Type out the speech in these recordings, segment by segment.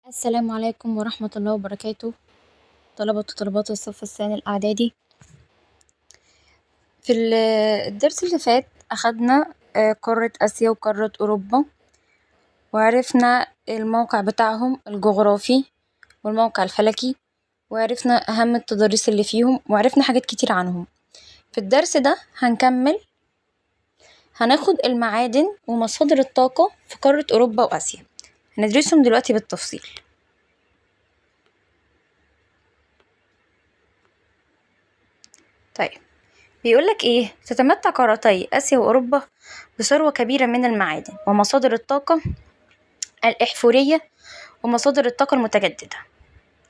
السلام عليكم ورحمة الله وبركاته. طلبة وطالبات الصف الثاني الإعدادي، في الدرس اللي فات أخدنا قارة آسيا وقارة أوروبا، وعرفنا الموقع بتاعهم الجغرافي والموقع الفلكي، وعرفنا أهم التضاريس اللي فيهم، وعرفنا حاجات كتير عنهم. في الدرس ده هنكمل، هناخد المعادن ومصادر الطاقة في قارة أوروبا وآسيا، هندرسهم دلوقتي بالتفصيل. طيب، بيقولك إيه؟ تتمتع قارتي آسيا وأوروبا بثروة كبيرة من المعادن ومصادر الطاقة الإحفورية ومصادر الطاقة المتجددة.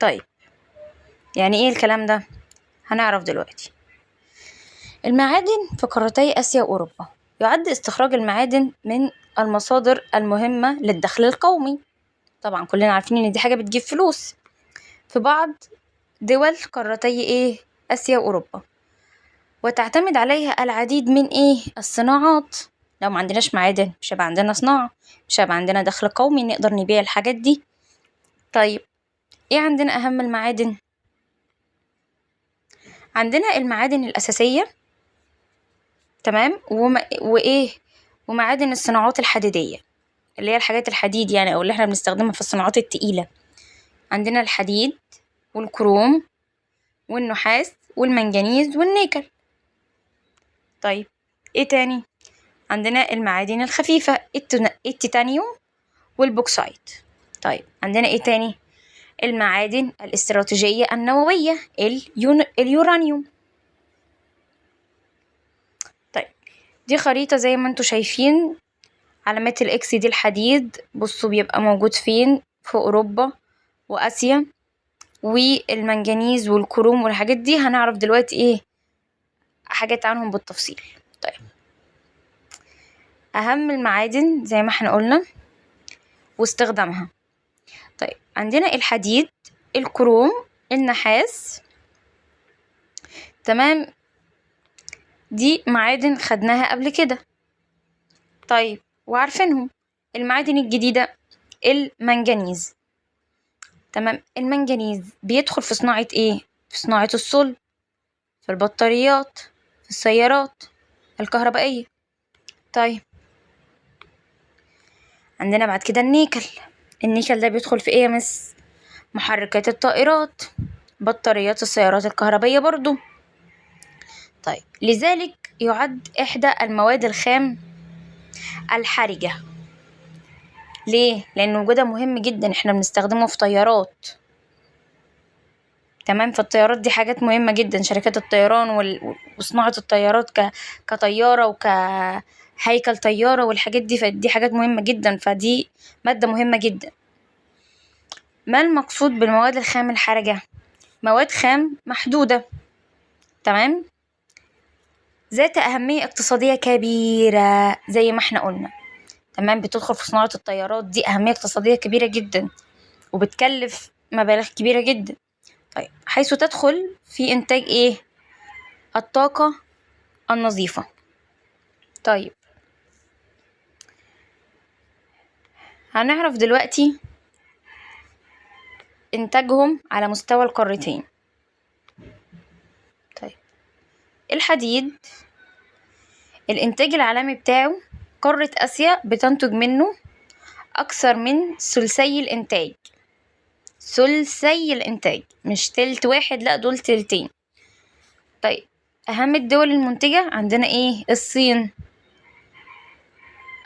طيب، يعني إيه الكلام ده؟ هنعرف دلوقتي. المعادن في قارتي آسيا وأوروبا: يعد استخراج المعادن من المصادر المهمة للدخل القومي. طبعا كلنا عارفين إن دي حاجة بتجيب فلوس. في بعض دول قارتي إيه؟ آسيا وأوروبا، وتعتمد عليها العديد من إيه؟ الصناعات. لو ما عندناش معادن مش هيبقى عندنا صناعة، مش هيبقى عندنا دخل قومي نقدر نبيع الحاجات دي. طيب، إيه عندنا أهم المعادن؟ عندنا المعادن الأساسية، تمام، وإيه؟ ومعادن الصناعات الحديدية، اللي هي الحاجات الحديد يعني، أو اللي احنا بنستخدمها في الصناعات التقيلة. عندنا الحديد والكروم والنحاس والمنجنيز والنيكل. طيب، ايه تاني؟ عندنا المعادن الخفيفة، التيتانيوم والبوكسايت. طيب، عندنا ايه تاني؟ المعادن الاستراتيجية النووية، اليورانيوم. طيب، دي خريطة زي ما انتوا شايفين، علامات الاكس دي الحديد، بصوا بيبقى موجود فين؟ في أوروبا وآسيا، والمنجنيز والكروم والحاجات دي هنعرف دلوقتي ايه حاجات عنهم بالتفصيل. طيب، أهم المعادن زي ما احنا قلنا واستخدامها. طيب، عندنا الحديد، الكروم، النحاس، تمام، دي معادن خدناها قبل كده. طيب، وعارفينهم. المعادن الجديدة المنجنيز، تمام. المنجنيز بيدخل في صناعة ايه؟ في صناعة الصلب، في البطاريات، في السيارات الكهربائية. طيب، عندنا بعد كده النيكل. النيكل ده بيدخل في ايه يا مس؟ محركات الطائرات، بطاريات السيارات الكهربائية برضو. طيب، لذلك يعد إحدى المواد الخام الحرجة. ليه؟ لأن وجودها مهم جدا، احنا بنستخدمه في طيارات، تمام. فالطيارات دي حاجات مهمة جدا، شركات الطيران وصناعة الطيارات كطيارة وكهيكل طيارة والحاجات دي، فدي حاجات مهمة جدا، فدي مادة مهمة جدا. ما المقصود بالمواد الخام الحرجة؟ مواد خام محدودة، تمام، ذات أهمية اقتصادية كبيرة زي ما احنا قلنا، تمام. بتدخل في صناعة الطيارات، دي أهمية اقتصادية كبيرة جدا وبتكلف مبالغ كبيرة جدا. طيب، حيث تدخل في إنتاج إيه؟ الطاقة النظيفة. طيب، هنعرف دلوقتي إنتاجهم على مستوى القارتين. طيب، الحديد الإنتاج العالمي بتاعه قارة آسيا بتنتج منه أكثر من ثلثي الإنتاج، ثلثي الإنتاج، مش تلت واحد، لا دول تلتين. طيب، أهم الدول المنتجة عندنا إيه؟ الصين،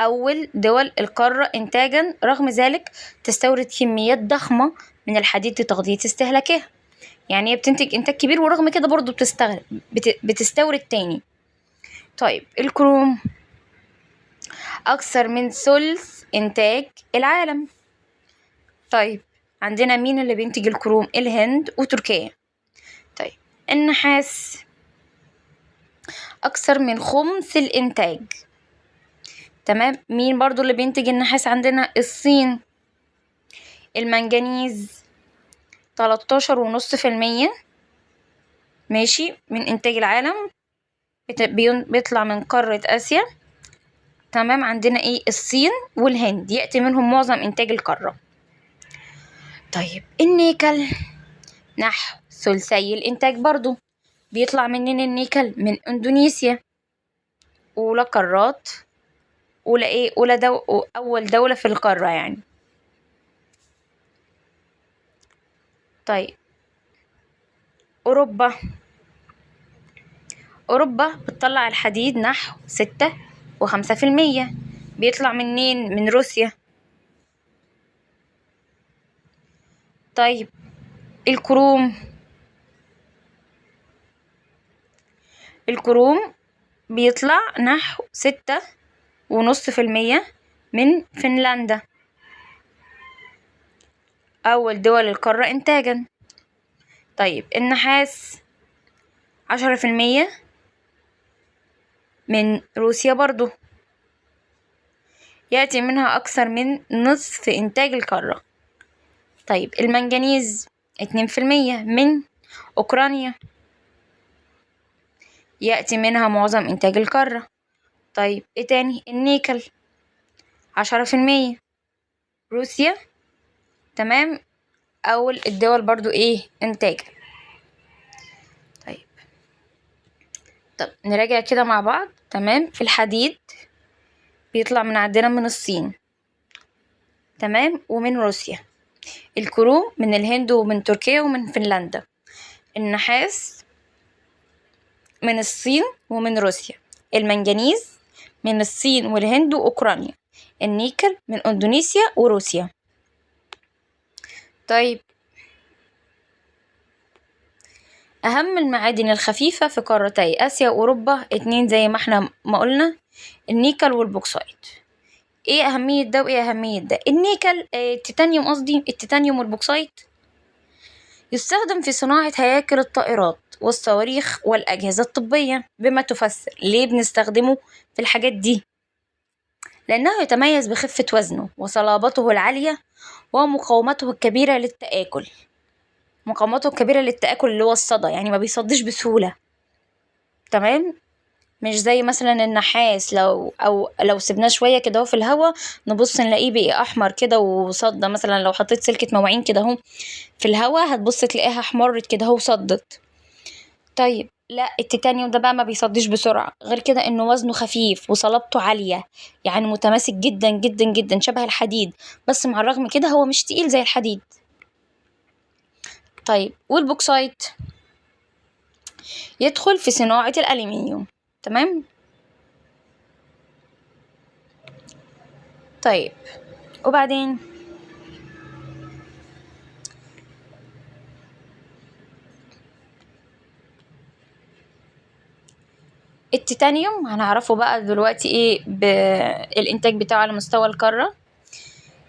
أول دول القارة إنتاجا، رغم ذلك تستورد كميات ضخمة من الحديد لتغطية استهلاكها. يعني هي بتنتج إنتاج كبير ورغم كده برضو بتستورد تاني. طيب، الكروم أكثر من ثلث إنتاج العالم. طيب، عندنا مين اللي بينتج الكروم؟ الهند وتركيا. طيب، النحاس أكثر من خمس الإنتاج، تمام. مين برضو اللي بينتج النحاس عندنا؟ الصين. المنجنيز تلتاشر ونص في المية، ماشي، من إنتاج العالم بيطلع من قارة آسيا، تمام. عندنا إيه؟ الصين والهند يأتي منهم معظم إنتاج القارة. طيب النيكل نحو ثلثي الإنتاج برضو. بيطلع منين النيكل؟ من إندونيسيا، أولى قارات، أولى إيه، أولى أول دولة في القارة يعني. طيب أوروبا، أوروبا بتطلع الحديد نحو 6.5%، بيطلع منين؟ من روسيا. طيب الكروم، الكروم بيطلع نحو 6.5% من فنلندا، أول دول القارة إنتاجا. طيب النحاس 10% من روسيا برضو، يأتي منها أكثر من نصف إنتاج القارة. طيب المنجنيز 2% من أوكرانيا، يأتي منها معظم إنتاج القارة. طيب إيه تاني؟ النيكل 10% روسيا، تمام، أول الدول برضو إيه إنتاجا. طيب طب نراجع كده مع بعض. تمام، الحديد بيطلع من عندنا من الصين، تمام، ومن روسيا. الكروم من الهند ومن تركيا ومن فنلندا. النحاس من الصين ومن روسيا. المنجنيز من الصين والهند وأوكرانيا. النيكل من إندونيسيا وروسيا. طيب أهم المعادن الخفيفة في قارتي آسيا وأوروبا 2 زي ما احنا ما قلنا، النيكل والبوكسايت. ايه أهمية ده وايه أهمية ده؟ النيكل، التيتانيوم قصدي، التيتانيوم والبوكسايت يستخدم في صناعة هياكل الطائرات والصواريخ والأجهزة الطبية. بما تفسر ليه بنستخدمه في الحاجات دي؟ لأنه يتميز بخفة وزنه وصلابته العالية ومقاومته الكبيرة للتآكل. مقاومته الكبيرة للتآكل اللي هو الصدى، يعني ما بيصدش بسهولة، تمام، مش زي مثلا النحاس لو سيبناه شوية كده اهو في الهوا نبص نلاقيه بقي أحمر كده وصدى. مثلا لو حطيت سلكة مواعين كده اهو في الهوا هتبص تلاقيها احمرت كده اهو وصدت. طيب لا، التيتانيوم ده بقى ما بيصديش بسرعة، غير كده انه وزنه خفيف وصلابته عالية، يعني متماسك جدا جدا جدا شبه الحديد، بس مع الرغم كده هو مش تقيل زي الحديد. طيب والبوكسايت يدخل في صناعة الألمنيوم، تمام. طيب وبعدين التيتانيوم هنعرفه بقى دلوقتي ايه بالإنتاج بتاعه على مستوى القارة.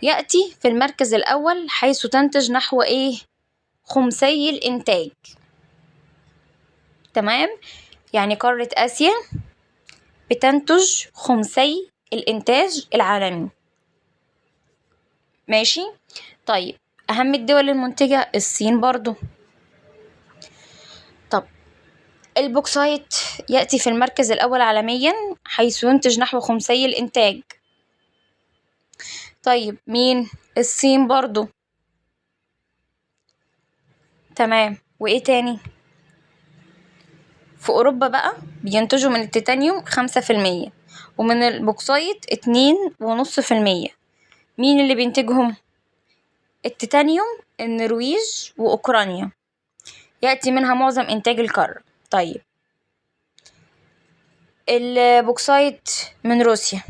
يأتي في المركز الأول حيث تنتج نحو ايه خمسي الإنتاج، تمام، يعني قارة آسيا بتنتج خمسي الإنتاج العالمي، ماشي. طيب أهم الدول المنتجة الصين برضو. طب البوكسايت يأتي في المركز الأول عالميا حيث ينتج نحو خمسي الإنتاج. طيب مين؟ الصين برضو، تمام. وإيه تاني؟ في أوروبا بقى بينتجوا من التيتانيوم 5% ومن البوكسايت 2.5%. مين اللي بينتجهم؟ التيتانيوم النرويج وأوكرانيا، يأتي منها معظم إنتاج القارة. طيب البوكسايت من روسيا،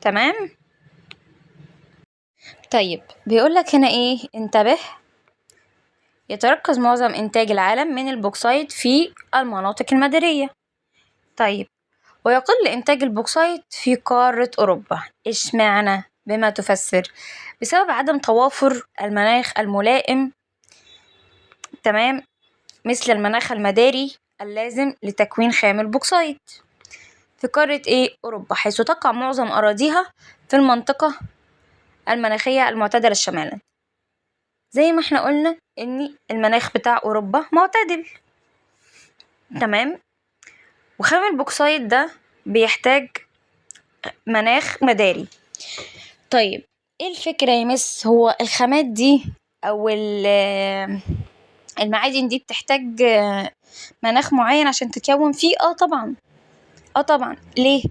تمام. طيب بيقولك هنا ايه؟ انتبه، يتركز معظم إنتاج العالم من البوكسايت في المناطق المدارية. طيب ويقل إنتاج البوكسايت في قارة أوروبا. إشمعنى؟ بما تفسر؟ بسبب عدم توافر المناخ الملائم، تمام، مثل المناخ المداري اللازم لتكوين خام البوكسايت في قارة ايه؟ أوروبا، حيث تقع معظم أراضيها في المنطقة المناخية المعتدلة شمالا. زي ما احنا قلنا ان المناخ بتاع أوروبا معتدل، تمام، وخام البوكسايت ده بيحتاج مناخ مداري. طيب ايه الفكرة يا مس؟ هو الخامات دي او المعادن دي بتحتاج مناخ معين عشان تتكون فيه؟ طبعا، طبعا. ليه؟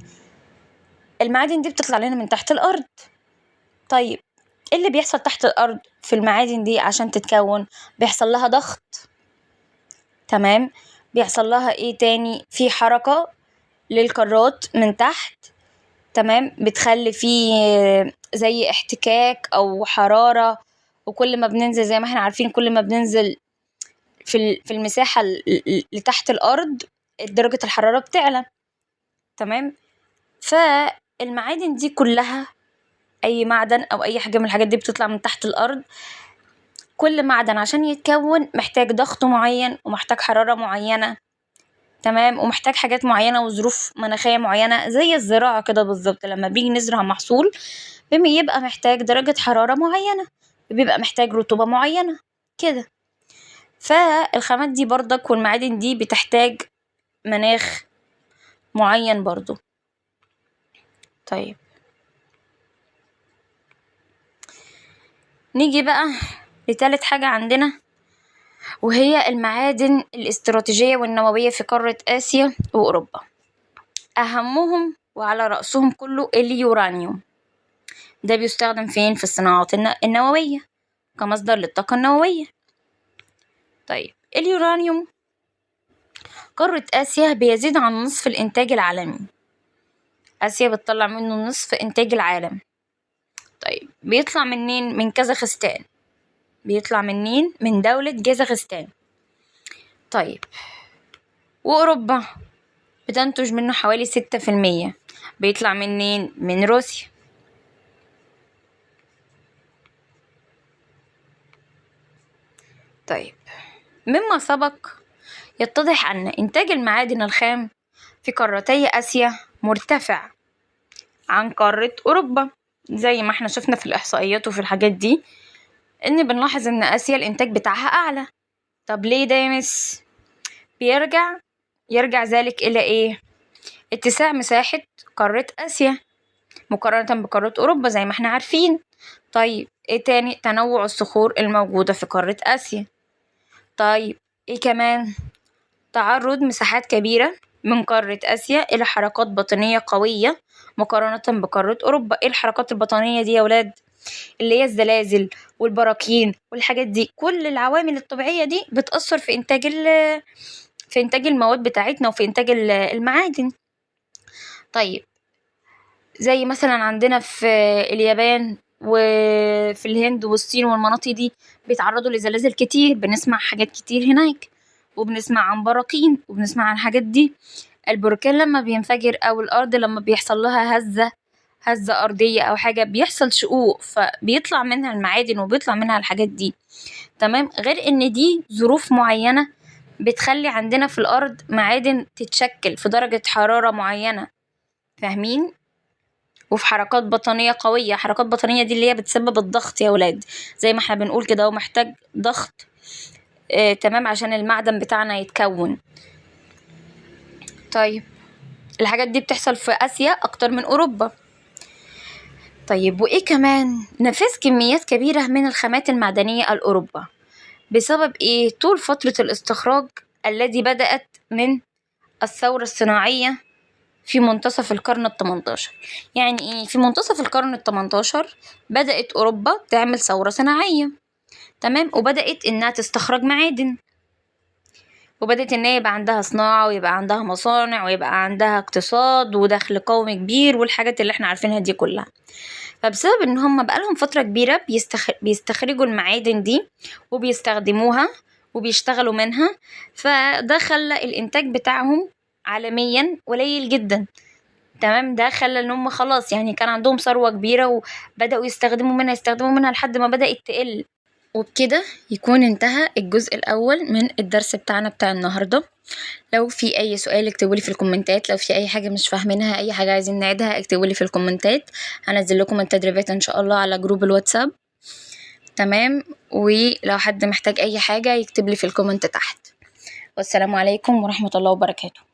المعادن دي بتطلع لنا من تحت الارض. طيب ايه اللي بيحصل تحت الارض في المعادن دي عشان تتكون؟ بيحصل لها ضغط، تمام، بيحصل لها ايه تاني؟ في حركة للقارات من تحت، تمام، بتخلي فيه زي احتكاك او حرارة، وكل ما بننزل زي ما احنا عارفين كل ما بننزل في المساحة لتحت الارض درجة الحرارة بتعلى، تمام. فالمعادن دي كلها اي معدن او اي حاجة من الحاجات دي بتطلع من تحت الارض، كل معدن عشان يتكون محتاج ضغط معين ومحتاج حرارة معينة، تمام، ومحتاج حاجات معينة وظروف مناخية معينة، زي الزراعة كده بالظبط. لما بيجي نزرع محصول بيبقى محتاج درجة حرارة معينة، بيبقى محتاج رطوبة معينة كده. فالخامات دي برضك والمعادن دي بتحتاج مناخ معين برضو. طيب نيجي بقى لتالت حاجة عندنا، وهي المعادن الاستراتيجية والنووية في قارة آسيا وأوروبا. أهمهم وعلى رأسهم كله اليورانيوم. ده بيستخدم فين؟ في الصناعات النووية كمصدر للطاقة النووية. طيب اليورانيوم، قارة آسيا بيزيد عن نصف الإنتاج العالمي، آسيا بتطلع منه نصف إنتاج العالم. طيب بيطلع منين؟ من كازاخستان. بيطلع منين؟ من دولة كازاخستان. طيب وأوروبا بتنتج منه حوالي 6%، بيطلع منين؟ من روسيا. طيب مما سبق يتضح أن إنتاج المعادن الخام في قارتي آسيا مرتفع عن قارة أوروبا، زي ما احنا شفنا في الإحصائيات وفي الحاجات دي، إن بنلاحظ إن آسيا الإنتاج بتاعها أعلى. طب ليه ده يا مس؟ يرجع ذلك إلى إيه؟ اتساع مساحة قارة آسيا مقارنة بقارة أوروبا زي ما احنا عارفين. طيب إيه تاني؟ تنوع الصخور الموجودة في قارة آسيا. طيب إيه كمان؟ تعرض مساحات كبيرة من قارة آسيا إلى حركات بطانية قوية مقارنة بقارة أوروبا. إيه الحركات البطانية دي يا ولاد؟ اللي هي الزلازل والبراكين والحاجات دي، كل العوامل الطبيعية دي بتأثر في إنتاج المواد بتاعتنا وفي إنتاج المعادن. طيب زي مثلا عندنا في اليابان وفي الهند والصين والمناطق دي بيتعرضوا لزلازل كتير، بنسمع حاجات كتير هناك، وبنسمع عن براكين وبنسمع عن الحاجات دي. البركان لما بينفجر او الارض لما بيحصل لها هزة ارضية او حاجة بيحصل شقوق، فبيطلع منها المعادن وبيطلع منها الحاجات دي، تمام. غير ان دي ظروف معينة بتخلي عندنا في الارض معادن تتشكل في درجة حرارة معينة، فاهمين؟ وفي حركات بطانية قوية. حركات بطانية دي اللي هي بتسبب الضغط يا ولاد، زي ما احنا بنقول كده، هو محتاج ضغط، تمام، عشان المعدن بتاعنا يتكون. طيب الحاجات دي بتحصل في آسيا أكتر من أوروبا. طيب وإيه كمان؟ نفاذ كميات كبيرة من الخامات المعدنية الأوروبا بسبب إيه؟ طول فترة الاستخراج الذي بدأت من الثورة الصناعية في منتصف القرن التمنتاشر. يعني إيه؟ في منتصف القرن التمنتاشر بدأت أوروبا تعمل ثورة صناعية، تمام، وبدأت إنها تستخرج معادن، وبدأت إن هي يبقى عندها صناعة ويبقى عندها مصانع ويبقى عندها اقتصاد ودخل قومي كبير والحاجات اللي احنا عارفينها دي كلها. فبسبب إن هم بقالهم فترة كبيرة بيستخرجوا المعادن دي وبيستخدموها وبيشتغلوا منها، فده خلى الإنتاج بتاعهم عالميا قليل جدا، تمام. ده خلى ان هم خلاص كان عندهم ثروة كبيرة وبدأوا يستخدموا منها لحد ما بدأت تقل. وبكده يكون انتهى الجزء الأول من الدرس بتاعنا بتاع النهاردة. لو في أي سؤال اكتبولي في الكومنتات، لو في أي حاجة مش فاهمينها، أي حاجة عايزين نعيدها اكتبولي في الكومنتات. هنزل لكم التدريبات إن شاء الله على group الواتساب، تمام. ولو حد محتاج أي حاجة يكتب لي في ال comment تحت. والسلام عليكم ورحمة الله وبركاته.